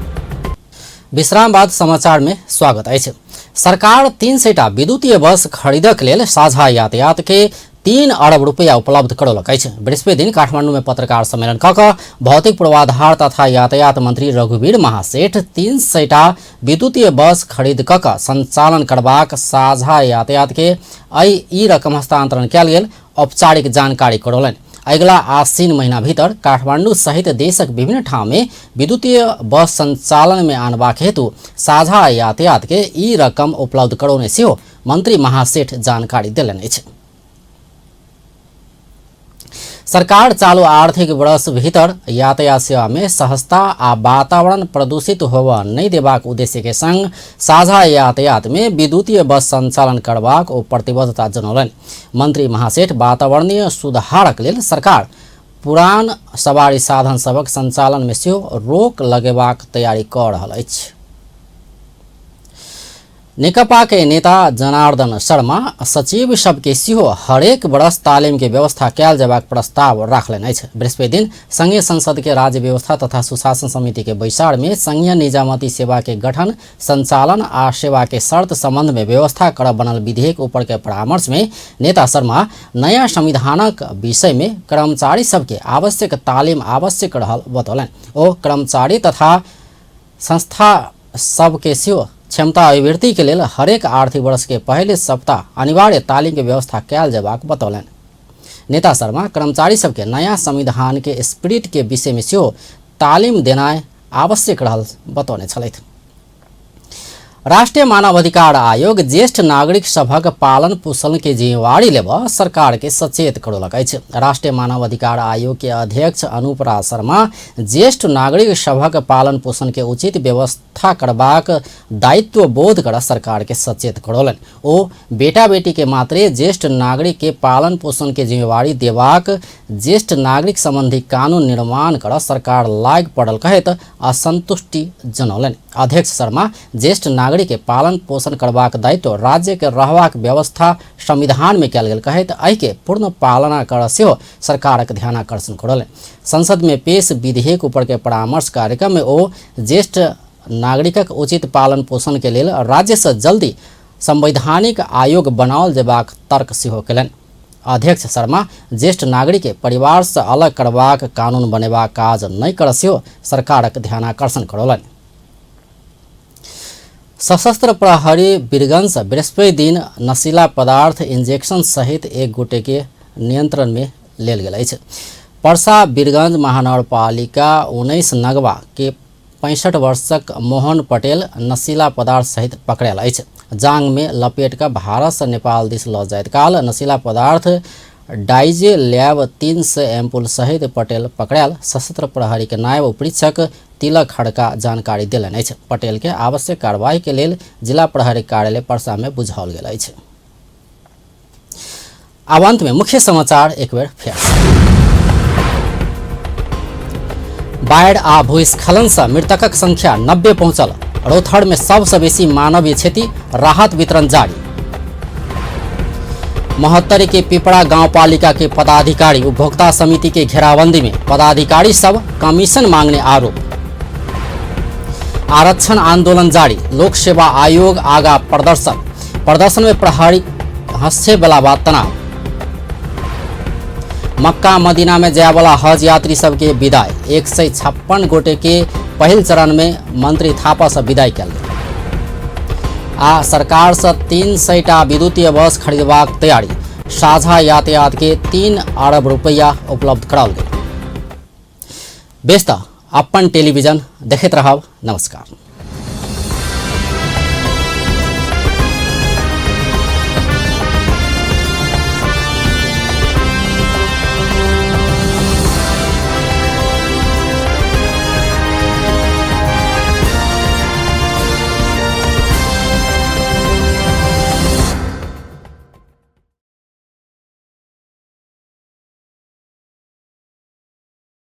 विश्राम बाद समाचार में स्वागत अछि। सरकार 300टा विद्युतीय बस खरीदक लेल साझा यातायात के 3 अरब रुपया उपलब्ध करौलक अछि। बृहस्पति दिन काठमांडू में पत्रकार सम्मेलन कऽ कऽ भौतिक पूर्वाधार तथा यातायात मंत्री रघुवीर महासेठ 300टा विद्युतीय बस खरीद कऽ कऽ संचालन करबाक साझा यातायात के ई रकम हस्तांतरण कयल गेल औपचारिक जानकारी करौलनि। अगिला आश्विन महीना भीतर काठमांडू सहित देशक विभिन्न ठाम में विद्युतीय बस संचालन में आनबाक हेतु साझा यातायात के ई रकम उपलब्ध करौने सेहो मंत्री महासेठ जानकारी देलनि अछि। सरकार चालू आर्थिक वर्ष भीतर यातायात सेवा में सहजता आ वातावरण प्रदूषित होबय नहि देबाक उद्देश्य के संग साझा यातायात में विद्युतीय बस संचालन करबाक ओ प्रतिबद्धता जनौलनि। मंत्री महासेठ वातावरणीय सुधारक लेल सरकार पुरान सवारी साधन सभक संचालन में सेहो रोक लगेबाक तैयारी कऽ रहल अछि। नेकपा के नेता जनार्दन शर्मा सचिव सबके सेहो हरेक वर्ष तालिम के व्यवस्था कयल जेबाक प्रस्ताव राखलनि अछि। बृहस्पति दिन संघीय संसद के राज्य व्यवस्था तथा सुशासन समिति के बैसार में संघीय निजामती सेवा के गठन, संचालन आ सेवा के शर्त संबंध में व्यवस्था कर बनल विधेयक ऊपर के परामर्श में नेता शर्मा नया संविधानक विषय में कर्मचारी सबके आवश्यक तालिम आवश्यक रहल बतौलनि। ओ कर्मचारी तथा संस्था सबके सेहो क्षमता अभिवृद्धि के लेल हरेक आर्थिक वर्ष के पहले सप्ताह अनिवार्य तालिम के व्यवस्था कयल जेबाक बतौलनि। नेता शर्मा कर्मचारी सबके नया संविधान के स्पिरिट के विषय में सेहो तालिम देनाइ आवश्यक रहल बतौने छलथि। राष्ट्रीय मानवाधिकार आयोग ज्येष्ठ नागरिक सभक पालन पोषण के जिम्मेवारी लेबऽ सरकार के सचेत करौलक अछि। राष्ट्रीय मानवाधिकार आयोग के अध्यक्ष अनूप राज शर्मा ज्येष्ठ नागरिक सभक पालन पोषण के उचित व्यवस्था करबाक दायित्व बोध कर सरकार के सचेत करौलनि। ओ बेटा बेटी के मात्रे ज्येष्ठ नागरिक के पालन पोषण के जिम्मेवारी देबाक ज्येष्ठ नागरिक संबंधी कानून निर्माण कर सरकार लाग पड़ल कहैत असंतुष्टि जनौलनि। अध्यक्ष शर्मा ज्येष्ठ नागरिक के पालन पोषण करबाक दायित्व राज्य के रहबाक व्यवस्था संविधान में कयल गेल कहैत एहि के पूर्ण पालना कर सेहो सरकारक ध्यानाकर्षण करौलनि। संसद में पेश विधेयक ऊपर के परामर्श कार्यक्रम में ओ ज्येष्ठ नागरिकक उचित पालन पोषण के लेल राज्य से जल्दी संवैधानिक आयोग बनाओल जेबाक तर्क सेहो कयलनि। अध्यक्ष शर्मा ज्येष्ठ नागरिक के परिवार से अलग करबाक कानून बनेबाक काज नहि कर सेहो सरकारक ध्यानाकर्षण करौलनि। सशस्त्र प्रहरी वीरगंज बृहस्पति दिन नशीला पदार्थ इंजेक्शन सहित एक गोटे के नियंत्रण में लेल गेल अछि। परसा वीरगंज महानगरपालिका 19 नगवा के 65 वर्षक मोहन पटेल नशीला पदार्थ सहित पकड़ायल अछि। जांग में लपेट कऽ भारत से नेपाल दिस लऽ जाइत काल नशीला पदार्थ डाइजे लैब 300 एम्पुल सहित पटेल पकड़ायल। सशस्त्र प्रहरी के नायब उपरीक्षक तिलक खड़का जानकारी देलनि अछि। पटेल के आवश्यक कार्रवाई के लेल जिला प्रहरी कार्यालय परसा में बुझाओल गेल अछि। आब अंत में मुख्य समाचार एक बेर फेर। बाढ़ि आ भूस्खलन से मृतकक संख्या 90 पहुंचल। रौथड़ में सबसे बेसी मानवीय क्षति, राहत वितरण जारी। महोत्तरी के पिपरा गांवपालिका के पदाधिकारी उपभोक्ता समिति के घेराबंदी में पदाधिकारी सब कमीशन मांगने आरोप। आरक्षण आंदोलन जारी, लोक सेवा आयोग आगा प्रदर्शन, प्रदर्शन में प्रहरी हंसे वाला बात तनाव। मक्का मदीना में जाय वाला हज यात्री सबके विदाई, 156 गोटे के पहिल चरण में मंत्री थापा से विदाई कयल गेल। आ सरकार से 300टा विद्युतीय बस खरीदबाक तैयारी, साझा यातायात के 3 अरब रुपया उपलब्ध कराओल गेल। बेस त अपन टेलीविजन देखैत रहब। नमस्कार।